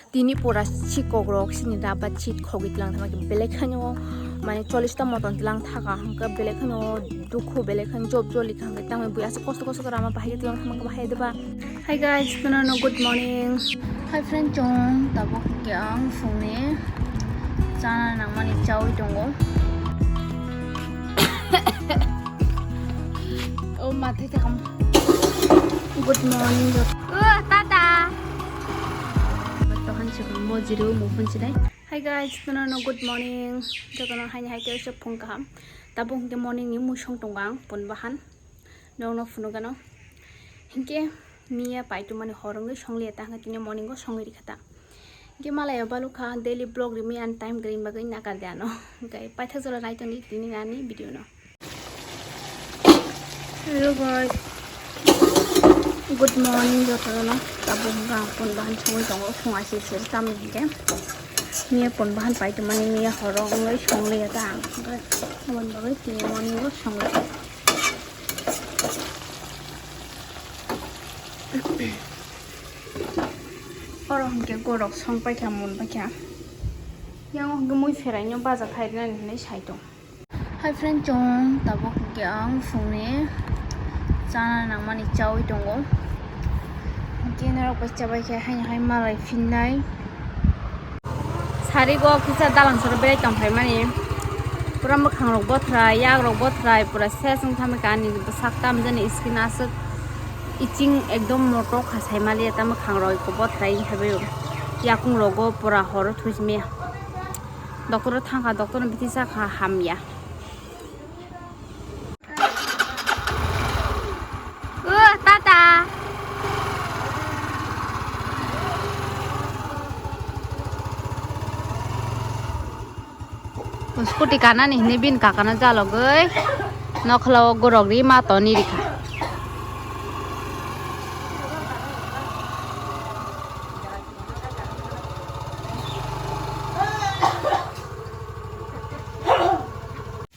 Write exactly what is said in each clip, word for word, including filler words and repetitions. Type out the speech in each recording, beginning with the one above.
Tini pura sikok rok sini rubber sheet khogwi tlang thangma khe belai kheno mane chollish ta moton tlang thaka hwnkhe belai kheno dukhu belai kheno job joli kha hwnkhe tamo bui aswk kosto kosto khe rama bahai tlang thangma khe bahai deba. Hi guys, no no no, good morning. Hi friend, chwng tabuk hwnkhe ang phungni chana nangmani chawi tongo. Oh, mathai thakam. Good morning. Oh, tata. Tohan se mo jiru mo phun sinai. Hi guys, no no no, good morning. Jotono haini hai khe phung kaham. Tabuk hwnkhe morning ni mui song tongo ang pun bahan. Nokno phunukgano. Hinkhe miya paitumani hor wngwi songliya ta hwnkhe tini morning o songwi rikha ta. Hinkhe malai o balukha daily vlog rimwi ani time kwrwini bagwi nakar de ano. Hinkhe paithak jora naitoni tini ani video no. Hello guys, good morning jotono. Tabuk hwnkhe ang pun bahan songwi tongo phung aisir sir tamni hinkhe miya pun bahan paitumani miya horo wngwi songliya ta ang. Hinkhe aboni bagwi tini morning o songwi. Oro hwnkhe gorok song paikha, mun paikha. Yang hwnkhe mui pheraino baja khairwnani hinwi sai tong. Hi friend, chwng tabuk hwnkhe ang phungni chana nangmani chawi tongo. Hwnkhe norok bai chabai khe haino hai malai phinnai. Sari go kisa dalang sari berai tong phaimani. Pura mwkhang rok bothrai, yak rok bothrai, pura ses wng thangwi kani bwsak tamjani skin aswk itching ekdom moto kha saimaliya ta mwkhang rok eko bothrai wng thangwi yakung rogo pura horo thuisimiya. Doctor o thangkha, doctor no bithi sakha hamya. O, tata. Scooty kanani hinwi bini kakano jalogwi nokhla o gorok ri ma toni rikha.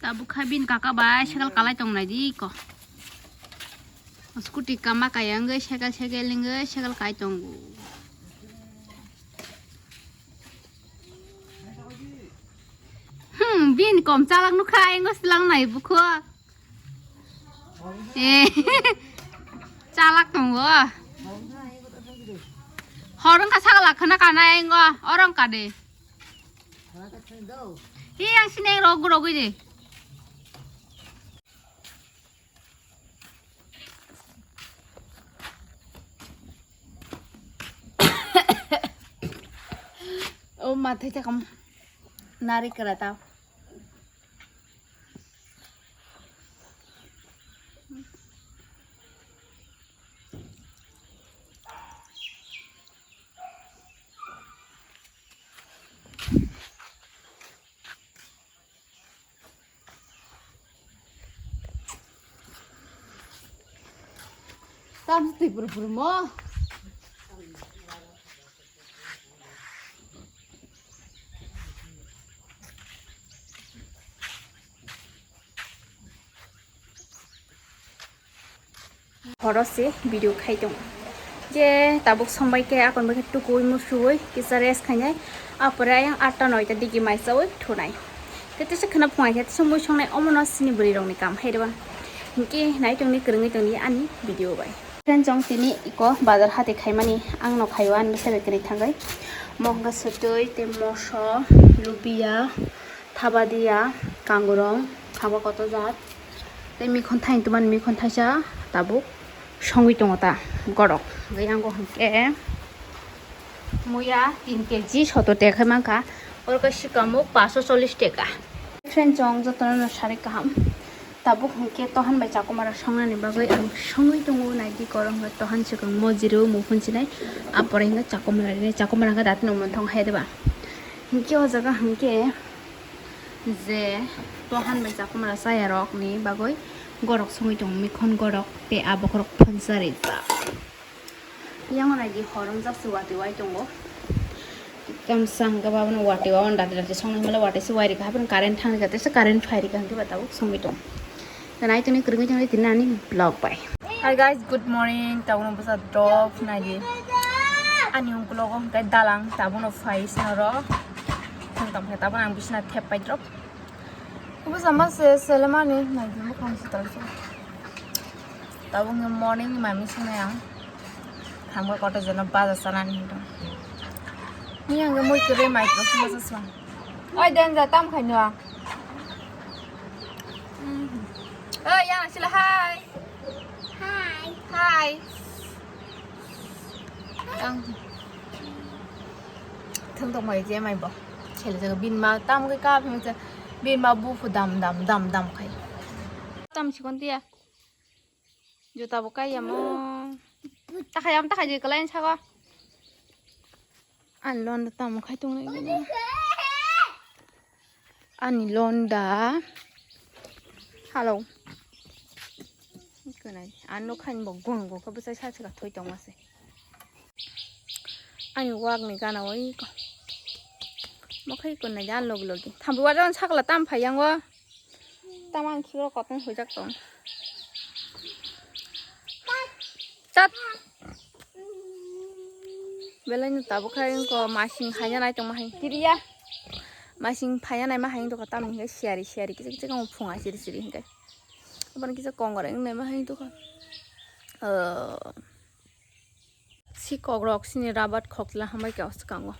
Tabuk kha bini kaka bai cycle kalai tong nai di ko. Scooty kama kaya wngwi cycle cycle wngwi cycle kai tongo. Hmm, bini kom chalak nukha, engo silang nai bukho. Eh, chalak tongo. Hor wngkha sakala khana kana engo, oro wngkha de. Hi, ang sini rog rogwi de. O mathai takam nari kara ta. Tam twi puru puru mo. Horo se video khai tongo. Je tabuk sombai khe akon bai khe tukui musuui kisa rest khainai. Apore ayang atta noita digi mai chaui thunai. Tei tesa khna phungai khe tesa mui songnai omono sini bwrwi rokni kam hai rwba. Hinkhe nai tongni kwrwngwi tongni ani video bai. Friend, chwng tini iko bazar hati khaimani ang no khaio ani bwsai bai kwrwi thangwi. Mokha sutui tei moso, lubia, thabadia, kangurong, khaba koto jat. Tei mikhon thain tuman mikhon thaisa tabuk songwi tongo ta gorok. Hwnkhe yango hwnkhe muya tin K G sotor teka khe mankha, oro khe sikamuk paanso chollish teka. Friend, chwng jotono no sari kaham. Tabuk hwnkhe tohan bai chakumara songnani bagwi ang songwi tongo, naidi korong hwnkhe tohan swkang mojiro muphunsinai, apore hwnkhe chakumara rinai, chakumara hwnkhe datino monthong hai deba. Hwnkhe o jaga hwnkhe je tohan bai chakumara chayarokni bagwi gorok songwi tongo, mikhon gorok tei a bokhorok phunsa rijak. Yang naidi hor wngjak se watwi wai tongo. Tamsa hwnkhe ba bono watwi wai dati dati songnai hwnle watwi se wai rikha, haphang current thang rikha, teisa current phai rikha hwnkhe ba tabuk songwi tongo. Nai tongni kwrwngwi tongni tini ani vlog bai. Hi guys, good morning. Tabukno bwsa dok naidi. Ani ungkulogo hwnkhe dalang tabukno phai sinoro. Thwng tongkhe tabukno ang bisina thep paidrop. Kubui sama se selemani naidi mukhang sital se. Tabukno morning ni mami sinai ang. Thangba koto jono baja sanani hinto. Ni ang mui kere micro sima sasma. Oi denja tam khaino. Oi yang sila hai. Hai. Hai. Ang thung tong mai je mai bo. Chele jaga bin ma tam ke ka phim je bin ma bu phu dam dam dam dam khai. Tam sikon tia. Juta bo kai yamo. Takhai am takhai je kalain sago. An lon da tam khai tong nai. Ani londa. Hello. Kunai. Ano khan bo gong go ko bwsai sa sa thoi tong ase. Ani wak ni gana oi ko. Mo khai kunai jan log logi. Thambu wa jan sakla tam phai yang o. Tam ang khiro kotong hojak tong. Chat. Belai no tabuk khai ko masing haya nai tong ma hai kiriya. Masing phaya nai ma hai to tam ni siyari siyari kisa kisa kamo phunga siri siri hinkai. Abang kisa kongor eng nai ma hai to ka. Si kok rok sini rabat khokla hambai ka swkango.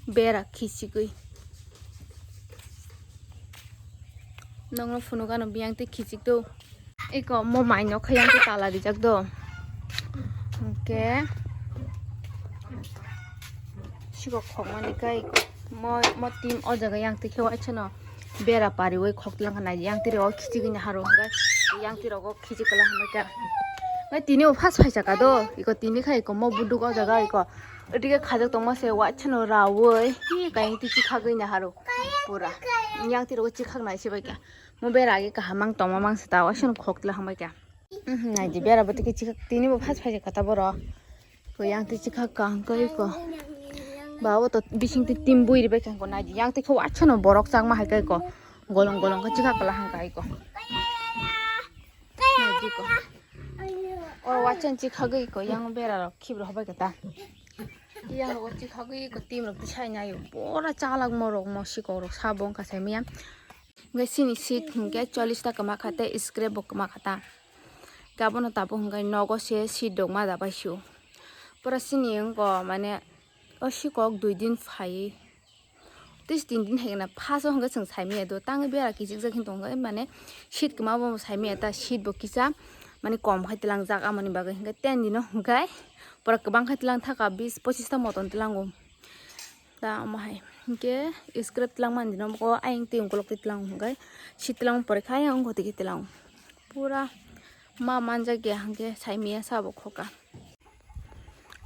Bera khichigwi. Nongno phunukano biyang tei khichik do. Eko mo mai nok khe yang tala rijak do. Hwnkhe sikok khokmani kai mo mo team o jaga yang twi khe waisano bera pariwi khok tlang kha nai yang twi o khichigwi haro hwnkhe yang twi rogo khichik kwla hwnkhe nai tini o first phaisa ka do iko tini khai iko mo buduk o jaga iko. Odige khajak tongma se waisano rawi hi kaiyang twi chikhagwi naharo pura. Yang twi rogo chikhak nai se bai kha. Mo bera age kaham mang tongma mang se ta waisano khok tla hambai kha. Mhm, naidi bera bo tiki chikhak tini bo phas phai kha ta boro. Ko yang twi chikhak ka hangkai ko. Ba o to bising twi tim bui ribai kha ko naidi yang twi kho waisano borok changma hai kai ko. Golong golong khe chikhak kala hangkai ko. Naidi ko. O waisano chikhagwi ko yang bera rok khibro habai kha ta. Yang rogo chikhagwi ko team rok tisai naio. Pura chalak morok mo sikok rok sabo wngkha saimanya. Hwnkhe sini seat hwnkhe chollish ta kwma kha tei scrap bo kwma kha ta. Abono tabuk hwnkhe nogo se seat rok ma da bai sio. Pura sini wngkha mane o sikok dui din phai. Tis tin din hai na phaso hwnkhe chwng saimanya do tangwi bera kichik jak hin tongkha mane seat kwma bo saimanya ta seat bo kisa mane kom khai tlangjak amoni bagwi hwnkhe ten dino hwnkhe pura kwbang khai tlang thaka bis pochis ta moton tlango ta omo hai hwnkhe scrap tlang mani dino ayang twi ungkulok twi tlango hwnkhe seat tlang pore khai ayang ungkho twi tlango pura ma manjak ya hwnkhe saimanya sabo khoka.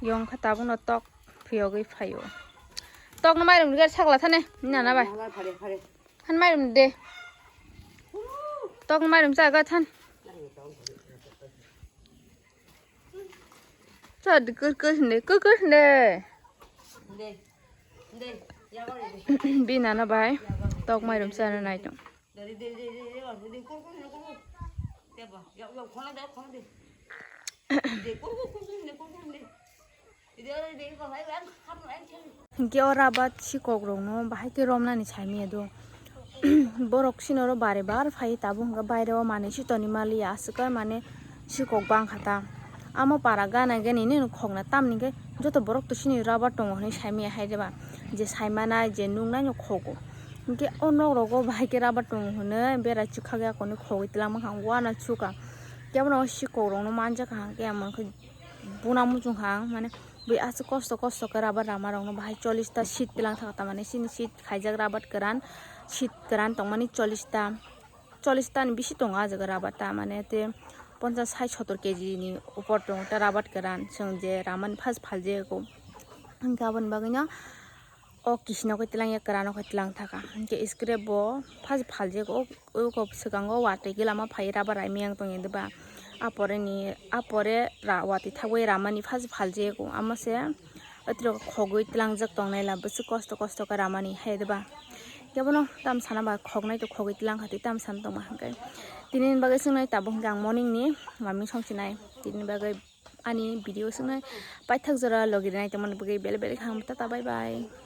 Yong kha tabukno tok phiyogwi phaio. Tokno mairum rwgwi sakla thani nana bai. Han mairum de. Tokno mairum cha ga than. Cha de kur kur hinde, kur kur hinde. Bi nana bai. Tok mairum cha na nai tong. Hwnkhe o rabat sikok rokno bahai khe romnani saimanya do. Borok sinoro bare bar phai tabuk hwnkhe baire o manwi si toni maliya aswk mane sikok bang kha ta. Amo para gana gani nini khokna tamni khe joto borok to sini rabar tongo hinwi saimanya hai reba je saimanai je nuknai no khogo. Hwnkhe o nok rogo bahai khe rabar tongo hinwi bera chikhak ya koni khogwi twlangma kha wana chuka. Kebono sikok rokno manjak kha hwnkhe amo khe buna muchung kha ang mane bui aswk kosto kosto khe rabar rama rokno bahai chollish ta seat twlang thaka tamani sini seat khaijak rabar kwran seat kwran tongmani chollish ta. Chollish tani bisi tongo ah jaga rabar ta mane te ponchas sai sotor kg ni upor tongo ta rabar kwran chwng je ramani phas phaljago hwnkhe aboni bagwino o kisino khe twlang ya kwrano khe twlang thaka hwnkhe scrap bo phas phaljago o swkango watwi khe lama phai rabar raimiyang tongya deba ah pore ni ah pore watwi thagwi ramani phas phaljago amo se. Atrok khogwi tlangjak tongnai la bwswk kosto kosto khe ramani hai deba. Kebono tam sana ba khognai to khogwi tlang kha tei tam sana tongma hwnkhe. Tini ni bagwi swngnai tabuk hwnkhe ang morning ni maming songchinai. Tini ni bagwi Ani video swngnai paithak jora logi rinai tongmani bagwi bele bele kaham, tata, bye bye.